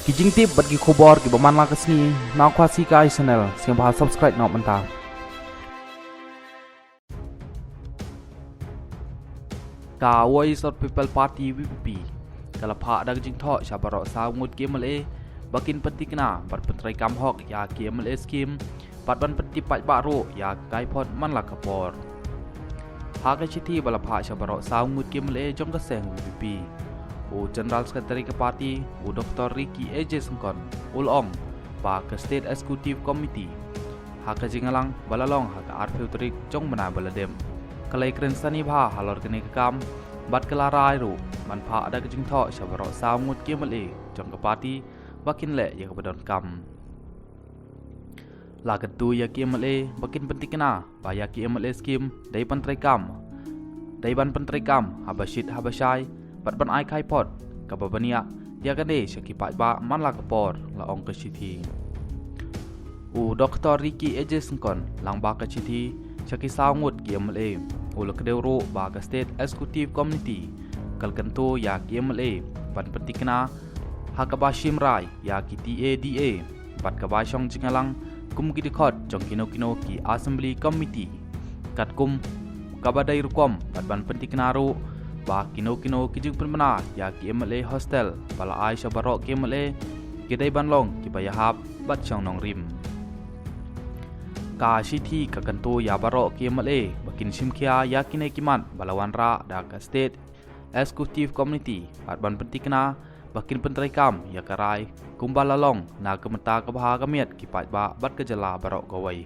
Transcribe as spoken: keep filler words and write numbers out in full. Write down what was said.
Ki jingtip bad ki khubor kiba man la ka sngi na Khasi Kai Channel, sngewbha subscribe noh mynta. Ka Voice of People Party, V P P, ka la phah da ka jingthoh sha baroh saw ngut ki M L A ba kin pyntikna bad pyntreikam hok ïa ki M L A scheme bad ban pyntipaidbah ruh ïa ka kaiphod man la ka por. Ha ka shithi ba la phah sha baroh saw ngut ki M L A jong ka seng V P P, u General Secretary ka party, u Doctor Ricky A J Syngkon, u la ong ba ka State Executive Committee, ha ka jingïalang ba la long ha ka arphew tarik jong u bnai ba la dep, ka la ïakren sani bha halor kane ka kam bad ka la rai ruh ban phah da ka jingthoh sha baroh saw ngut ki M L A jong ka party ba kin leh ïa kaba donkam. La kyntu ïa ki M L A ba kin pyntikna ba ïa ki M L A scheme dei ban treikam, dei ban pyntreikam haba shit haba shai bad ban ai kaiphod kaba bniah ïa kane sha ki paidbah man la ka por, la ong ka shithi. U Doctor Ricky A J Syngkon, lyngba ka shithi sha ki saw ngut ki M L A, u la kdew ruh ba ka State Executive Committee ka la kyntu ïa ki M L A ban pyntikna ha kaba shim rai ïa ki T A D A bad kaba shong jingïalang kum ki dkhot jong kino kino ki Assembly Committee, katkum kaba dei rukom bad ban pyntikna ruh ba kino kino ki jingpynbna ïa ki M L A hostel ba la ai sha baroh ki M L A ki dei ban long kiba ïahap bad shong nongrim. Ka shithi ka kyntu ïa baroh ki M L A ba kin shim khia ïa kine ki mat ba la wanrah da ka State Executive Committee bad ban pyntikna ba kin pyntreikam ïa ka rai kumba la long na ka bynta ka bha ka miat ki paidbah bad ka jylla baroh kawei.